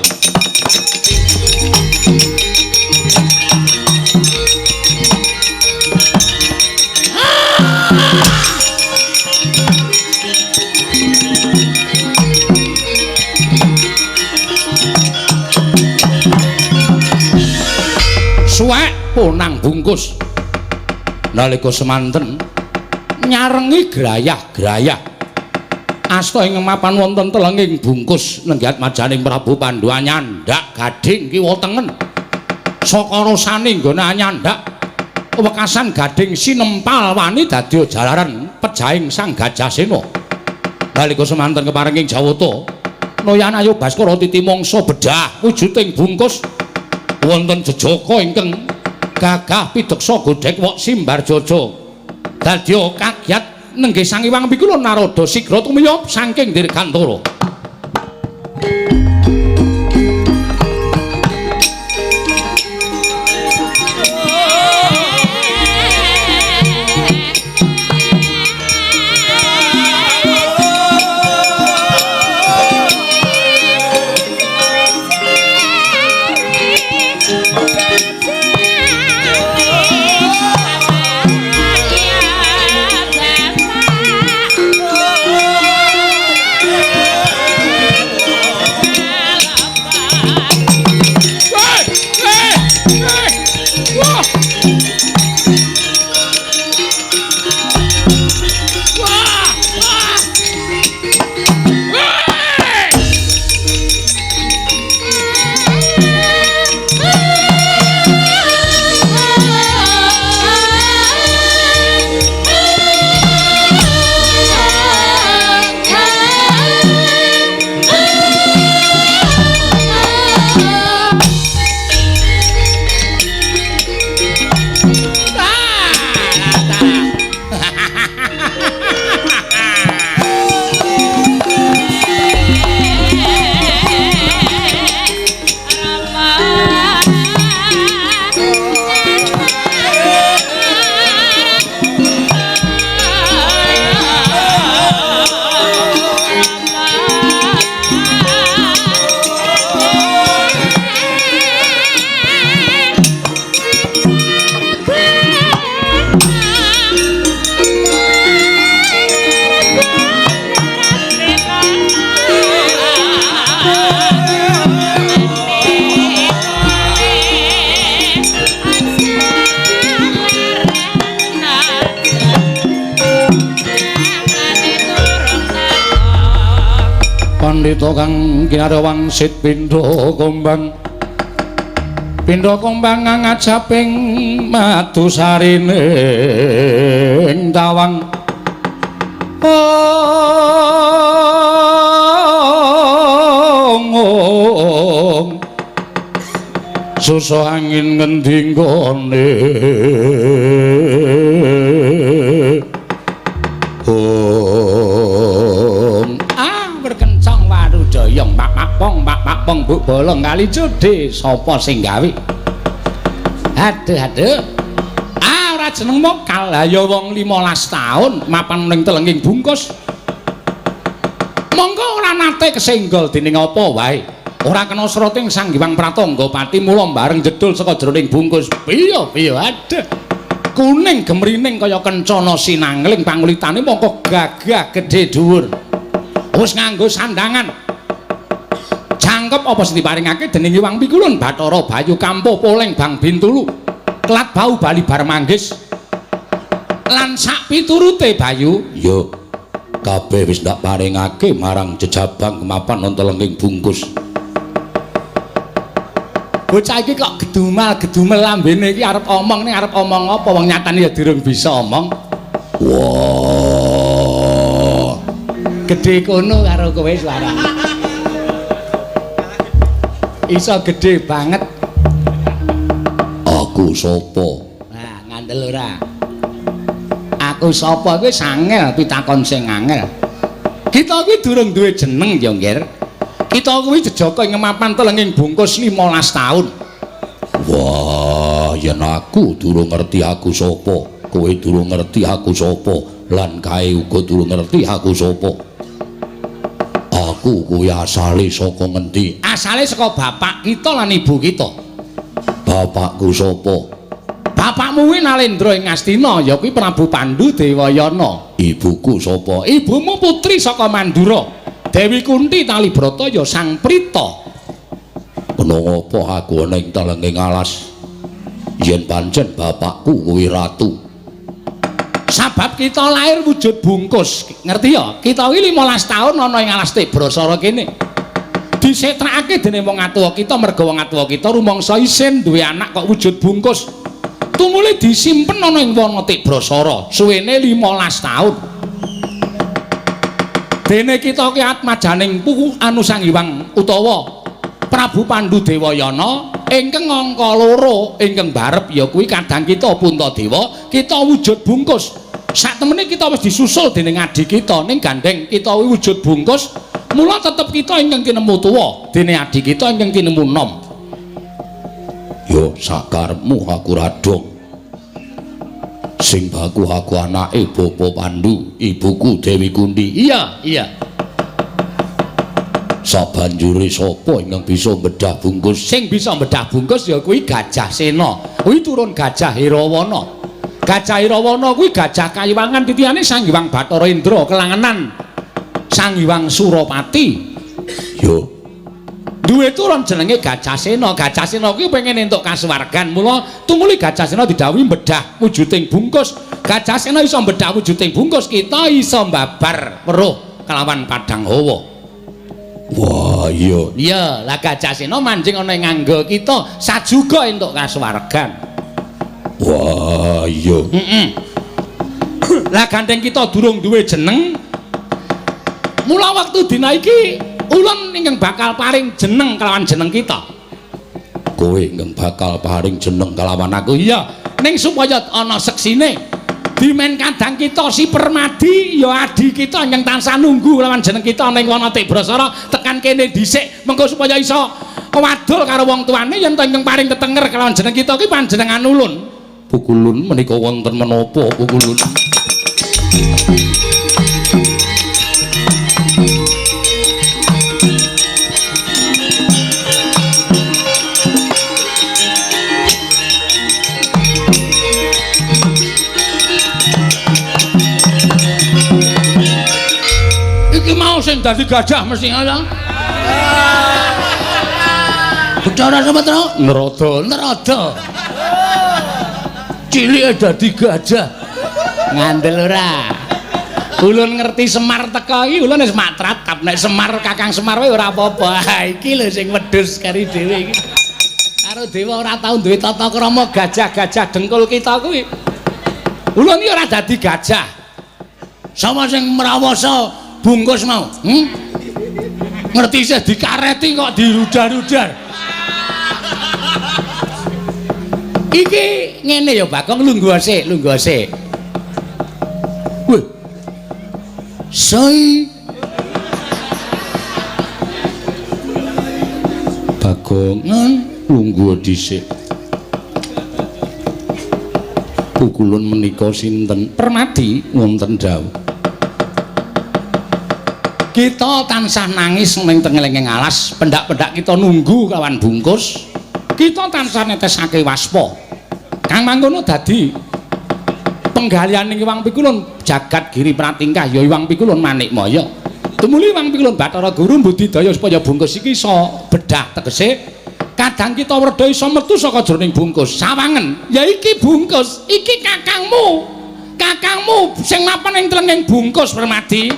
Suwek ponang bungkus. Nalika semanten nyarengi grayah-grayah asta ing mapan wonten telenging bungkus nenggihat majaning Prabu Pandu nyandhak gading kiwa tengen. Saka rasane nggone nyandhak wekasan gading sinempal wani dadi jalaran pejahing Sang Gajah Sena. Nalika semanten keparenging Jawata Noyan Ayu Baskara titi mangsa bedah wujuding bungkus wonten jejaka ingkang gagah pideksa godhek wok simbar jaja. Dadya kagyat nenggih Sang Hyang Pikula Narada sigra tumiyop saking dirgantara. Yeah. Pandhita kang kinarya wangsit pindha kombang. Pindha kombang ngajaping madu sarine ing tawang. Ong susu angin ngendi nggone. Berkencang warudayang pak-pak-pong pak-pak-pong buk bolong kali jodhe sapa sing gawe. Aduh aduh. Ah ora jeneng mokal. Lah ya wong 15 taun mapan ning telenging bungkus. Monggo ora nate kesenggol dening apa wae. Ora kena srating Sang Hyang Pratangga pati mula bareng jedul saka jroning bungkus. Piye piye aduh. Kuning gemrining kaya kencana sinangling pangulitane mongko gagah gedhe dhuwur. Wis nganggo sandangan. Jangkep apa sing diparingake dening Hyang Pikulun Bathara Bayu Kampuh Poleng Bang Bintulu. Klat bau bali bar manggis. Lan sak piturute Bayu, ya kabeh wis ndak paringake marang jejabang kemapan nonton lengking bungkus. Bocah iki kok gedumal-gedumel lambene iki arep omong ning arep omong apa wong nyatane ya durung bisa omong. Wah. Gedhe kono karo kowe suarane. Iso gedhe banget. Aku sapa? Nah, ngandel ora. Aku sapa kuwi sangel pitakon sing angel. Kita kuwi durung duwe jeneng ya, Ngger. Kita kuwi jejaka ing mapan telenging bungkus 15 taun. Wah, yen aku durung ngerti aku sapa, kowe durung ngerti aku sapa, lan kae uga durung ngerti aku sapa. Aku kuwi asale saka ngendi? Asale saka bapak kita lan ibu kita. Bapakku sapa? Bapakmu kuwi Nalendra ing Ngastina, ya kuwi Prabu Pandu Dewayana. Ibuku sapa? Ibumu putri saka Mandura. Dewi Kunti Talibrata ya Sang Prita. Kena ngapa aku ana ing telenging alas? Yen pancen bapakku kuwi ratu. Sabab kita lahir wujud bungkus, ngerti ya? Kita kuwi 15 taun ana ing alas Tibrasara kene. Disetrakake dening wong atuwa kita merga wong atuwa kita rumangsa isin duwe anak kok wujud bungkus. Tumuli disimpen ana ing wana Tibrasara suwene 15 taun. Dene kita ki atmajaning puku anu Sang Hyang utawa Prabu Pandu Dewayana ingkang angka loro ingkang barep ya kuwi kadang kita Puntadewa, kita wujud bungkus. Saktemene kita wis disusul dening adi kita ning gandeng kita wujud bungkus, mula tetep kita ingkang tinemu tuwa dene adi kita ingkang tinemu nom. Yo sakarepmu aku radong. Sing baku aku anake Bapa Pandu, ibuku Dewi Kunti. Iya, iya. Sabanjure sapa ingkang bisa bedah bungkus? Sing bisa bedah bungkus ya kuwi Gajah Sena. Kuwi turun Gajah Hirawana. Gajah Hirawana kuwi gajah kayiwangan titihane Sang Hyang Bathara Indra kelangenan Sang Hyang Surapati. Yo duwe turun jenenge Gajah Sena. Gajah Sena kuwi pengen entuk kasuwargan, mula tumuli Gajah Sena didhawuhi bedah wujuding bungkus. Gajah Sena iso bedah wujuding bungkus, kita iso mbabar weruh kelawan padang hawa. Wah iya. Iya, lah Gajah Sena manjing ana ing nganggo kita sajuga entuk kasuwargan. Wah iya. Heeh. Lah gandeng kita durung duwe jeneng. Mula wektu dina iki ulun ingkang bakal paring jeneng kelawan jeneng kita. Kowe ingkang bakal paring jeneng kelawan aku? Iya, ning supaya ana seksine. Dimen kadang kita si Permadi ya adi kita ingkang tansah nunggu kelawan jeneng kita ning wana Tibrasara tekan kene dhisik mengko supaya iso wadul karo wong tuane yen to ingkang paring tetenger kelawan jeneng kita ki panjenengan ulun. Pukulun menika wonten menapa pukulun? Iki mau sing dadi gajah mesti ngono. Bicara sapa to? Nerada. Nerada. Cilike dadi gajah. Ngandel ora? Ulun ngerti Semar teka iki ulun wis matratap nek Semar Kakang Semar wae ora apa-apa. Ha iki lho sing wedhus kari dhewe iki. Karo dewa ora tau duwe tata krama gajah-gajah dengkul kita kuwi. Ulun iki ora dadi gajah. Sapa sing mrawasa bungkus mau? Ngerti isih dikareti kok dirudar-rudar. Iki ngene ya Bagong, lungguh sik, lungguh sik. Wih. Soi. Bagong, lungguh dhisik. Pukulun menika sinten? Permadi wonten dawuh. Kita tansah nangis ning tengelenging alas, pendak-pendak kita nunggu kawan bungkus. Kita tansah netesake waspa. Kang mangkono dadi penggalian ing Iwang Pikulun jagat giri pratingkah ya Iwang Pikulun Manikmaya. Tumuli Iwang Pikulun Bathara Guru mbudidaya supaya bungkus iki iso bedah tegese kadang kita werda iso metu saka jroning bungkus. Sawangen, ya iki bungkus, iki kakangmu. Kakangmu sing mapan ing tlenging bungkus Permadi.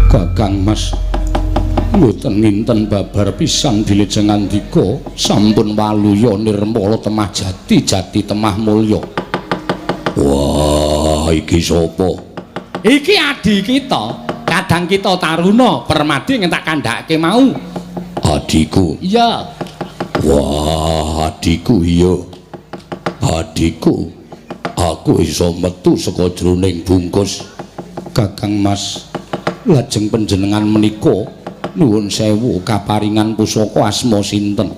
Kakang Mas mboten nginten babar pisan dilejeng ngandika sampun waluya nirmala temah jati jati temah mulya. Wah, iki sapa? Iki adi kita, kadang kita Taruna Permadi ngentak kandhake mau. Adiku. Iya. Wah, adiku iya. Adiku, aku iso metu saka jroning bungkus. Kakang Mas, lajeng panjenengan menika nuwun sewu kaparingan pusaka asma sinten?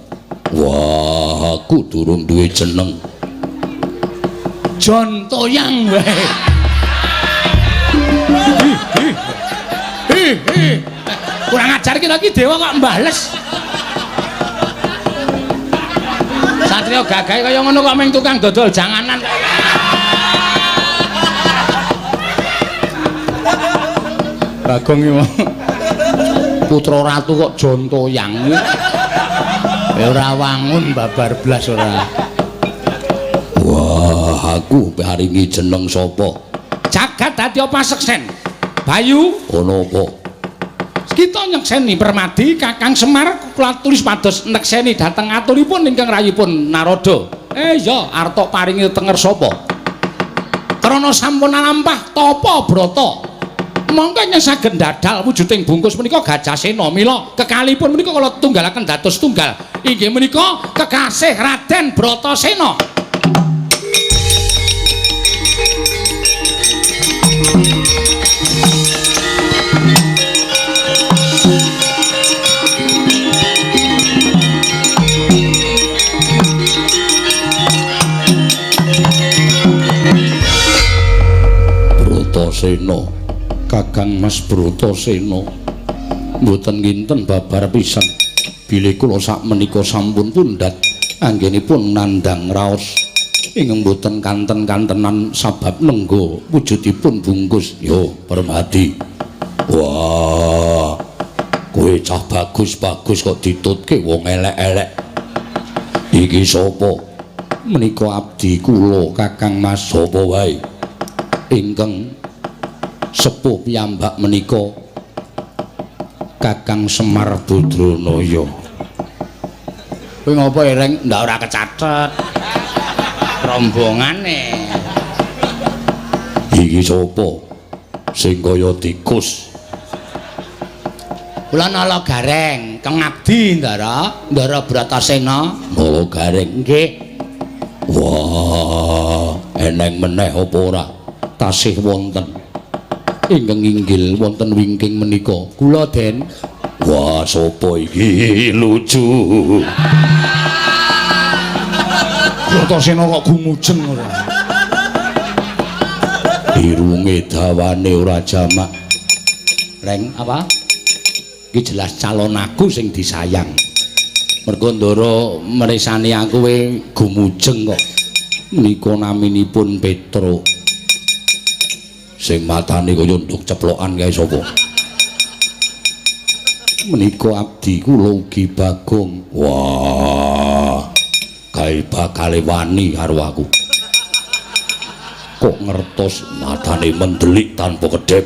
Wah, aku durung duwe jeneng. Jon Toyang wae. Kurang ajar kita iki dewa kok mbales. Satrio gagahe kaya ngono kok mung tukang dodol janganan. Bagong iki putra ratu kok Jon Toyang. Ya ora wangun babar blas ora. Wah, aku paringi jeneng sapa? Jagat dadi paseksen. Bayu, ana apa? Kita nyekseni Permadi Kakang Semar kula tulis pados nekseni dhateng aturipun ingkang rayipun Narada. Ya arta paringi tenger sapa? Krana sampun alampah tapa brata. Mongko yen saged ndadal wujuding bungkus menika Gajahsena mila kekalipun menika kula tunggalaken dados tunggal inggih menika kekasih Raden Bratasena. Bratasena, Kakang Mas Bratasena, mboten nginten babar pisan bilih kula sakmenika sampun pundhat anggenipun nandhang raos ingkang mboten kanten-kantenan sabab nengga wujudipun bungkus. Yo Permadi, wah kowe cah bagus-bagus kok ditutke wong elek-elek. Iki sapa? Menika abdi kula Kakang Mas. Sapa wae ingkang sepuh piyambak menika Kakang Semar Badranaya. Kowe ngopo ereng? Ndak ora kecathet rombongane. Iki sapa sing kaya tikus? Kula Nala Gareng, kang abdi Ndara, Ndara Bratasena. Nala Gareng nggih. Wah, eneng meneh apa ora? Tasih wonten ingkang inggil wonten wingking menika. Kula Den. Wah, sapa iki? Lucu. Bratasena kok gumujeng ora. Irunge dawane ora jamak. Reng apa? Iki jelas calon aku sing disayang. Mergo Ndara mresani aku we gumujeng kok. Menika naminipun Petruk. Sing matane kaya nduk ceplokan kae sapa? Menika abdi kula ugi Bagong. Wah, gawe bakale wani karo aku. Kok ngertos matane mendelik tanpa kedhep.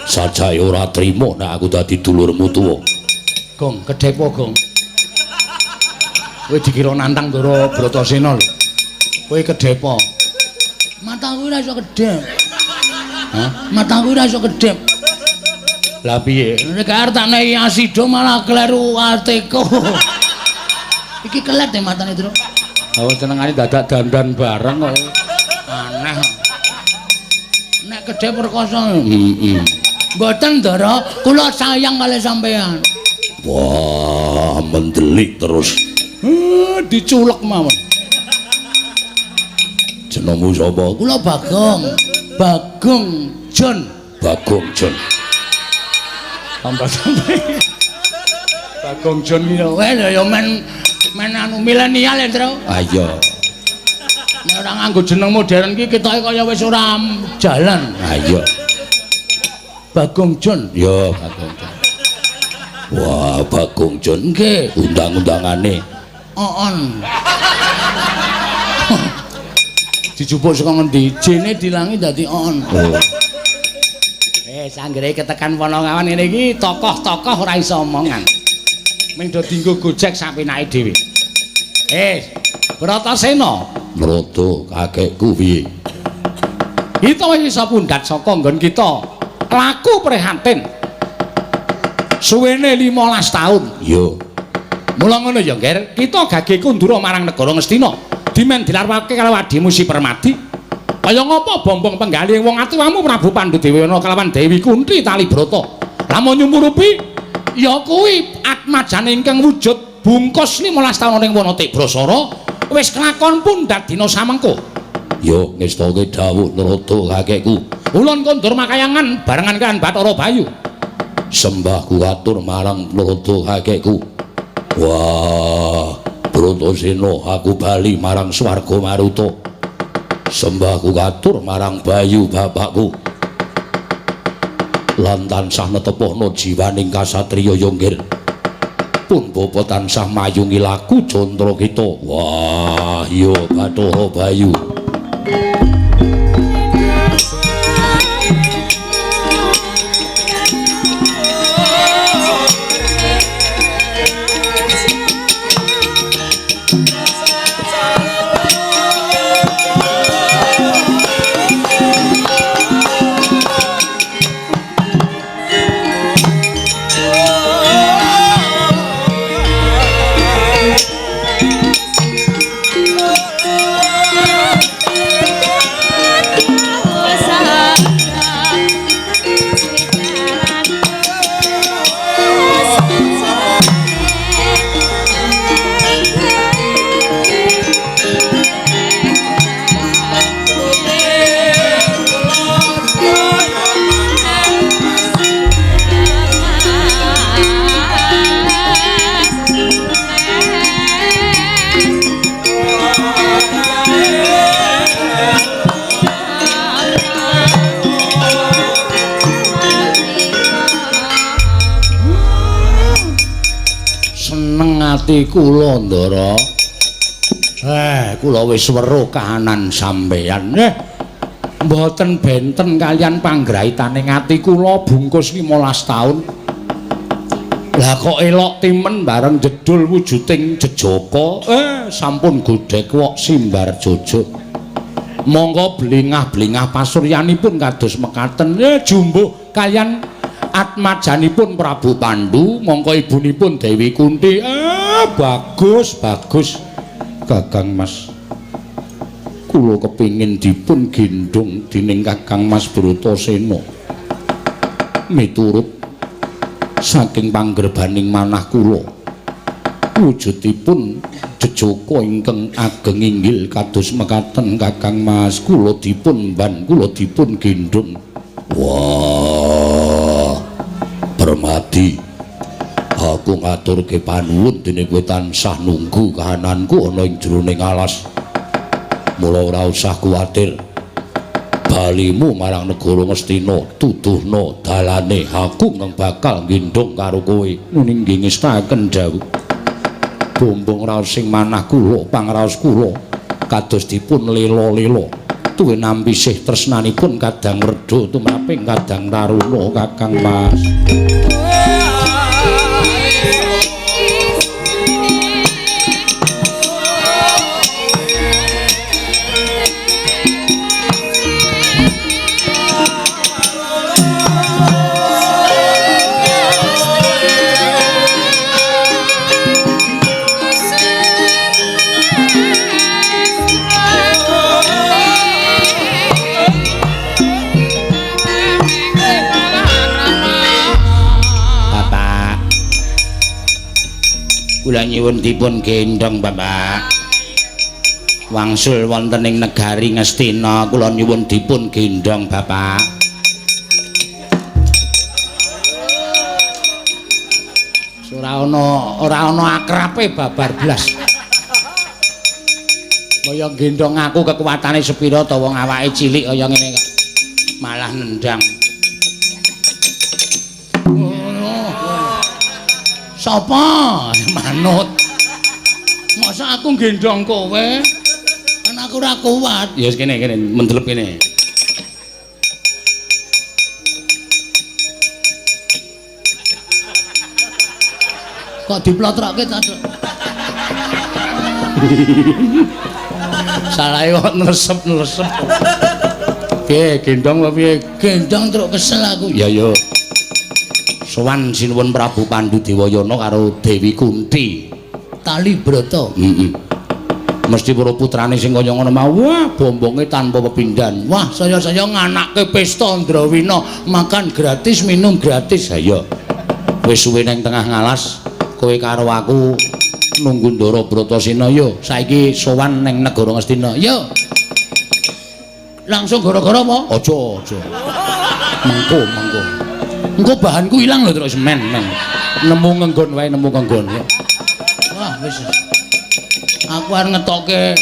Sajae ora trima nek aku dadi dulurmu tuwa. Gong, kedhepo Gong. Kowe dikira nantang Ndara Bratasena lho. Kowe kedhepo. Mataku ora iso kedhep. Hah? Mataku ora iso kedhep. Lah piye? Nek arep tak nehi asido malah kleru ateko. Iki kelet e matane, Tru. Lah senengane dadak dandan bareng kok. Aneh. Nek kedhep rekoso. Heeh. Mboten, Ndara, kula sayang kalih sampean. Wah, mendelik terus. Diculek mawon. Jenengmu sapa? Kula Bagong. Bagong John. Bagong John. Tambah sampe. Bagong John ki lho ya men anu milenial ya, Tru. Ah iya. Nek ora nganggo jeneng modern ki ketoke kaya wis ora jalan. Ah iya. Bagong John. Ya, Bagong John. Wah, Bagong John nggih, undang-undangane on. Dijupuk saka ngendi? Jene dilangi dadi on. Oh. Sanggere ketekan Panangawan ngene iki tokoh-tokoh ora iso omongan. Ming do dienggo gojek sapenake dhewe. Bratasena, Nrada kakekku piye? Kita wis iso pundhat saka nggon kita. Laku prihatin. Suwene 15 taun. Iya. Mula ngono ya, Nger, kita gage kundura marang negara Ngastina. Dimen dilarwake karo adimu Si Permadi. Kaya ngapa bombong penggalih wong atuwamu Prabu Pandhu Dewana kelawan Dewi Kunthi Talibrata. Lamun nyumurupi ya kuwi atmajane ingkang wujud bungkus 15 taun ning wana Tibrasara wis kelakon pundhat dina samengko. Ya ngestake dawuh Nrada kakekku. Ulun kondur makayangan barengan kan Bathara Bayu. Sembahku atur marang Nrada kakekku. Wah, Bratasena aku bali marang swarga Maruta. Sembahku katur marang Bayu bapakku. Lan tansah netepohna jiwaning kasatriya Yonggir. Pun bapa tansah mayungi laku jantra kita. Wah, ya Bathara Bayu. Ati kula Ndara. Kula wis weruh kahanan sampeyan. Mboten benten kalian panggraitaning ati kula bungkus 15 taun. Lah kok elok timen bareng jedul wujuding jejaka. Sampun godhek wok simbar jojo. Monggo blingah-blingah pasuryanipun kados mekaten. Jumbuh kalian atmajanipun Prabu Pandu, mongko ibunipun Dewi Kunthi. Bagus, bagus. Kakang Mas. Kula kepingin dipun gendhong dening Kakang Mas Bratasena. Miturut saking panggerbaning manah kula, wujudipun jejaka ingkang ageng inggil kados mekaten Kakang Mas, kula dipun ban, kula dipun gendhong. Wah, Permadi, aku ngaturke panuwun dene kowe tansah nunggu kahananku ana ing jroning alas. Mula ora usah kuwatir. Balimu marang negara Ngastina, tuduhna dalane aku nang bakal nggendhong karo kowe. Nuni nggih ngestaken dawuh. Bombong raos sing manah kula, pangraos kula kados dipun lela-lela. Tuwin nampi sih tresnanipun kadang werda tumraping kadang taruna Kakang Mas. Kula nyuwun dipun gendhong Bapak. Wangsul wonten ing negari Ngastina kula nyuwun dipun gendhong Bapak. Ora ana akrabe babar blas. Kaya gendhong aku kekuatane sepira ta wong awake cilik kaya ngene kok malah nendang. Sapa? Manut. Masa aku gendhong kowe? Kan aku ora kuat. Ya wis kene kene mendelep kene. Kok diplotrokke ta, Cuk? Salahe kok nresep-nresep. Piye gendhong apa piye? Gendhong truk kesel aku. Ya ya. Sowan sinuwun Prabu Pandu Dewayana karo Dewi Kunti. Tali brata. Heeh. Mesti para putrane sing kaya ngono mau, wah bombonge tanpa pepindhan. Wah, saya-saya nganake pesta Ndrawina, makan gratis, minum gratis. Ha iya. Wis suwe nang tengah ngalas, kowe karo aku nunggu Ndara Bratasena yo. Saiki sowan nang negara Ngastina. Yo. Langsung gara-gara apa? Aja, aja. Mengko, mengko. Engko bahanku ilang lho terus men, men. Nemu ngenggon wae, nemu ngenggon. Wah, wis. Aku arep ngetoke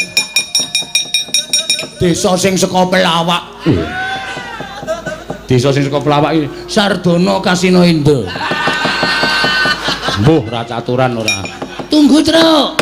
desa sing saka pelawak. Desa sing saka pelawak iki Sardono Kasino Indo. Mbuh, ra caturan ora. Tunggu, Truk.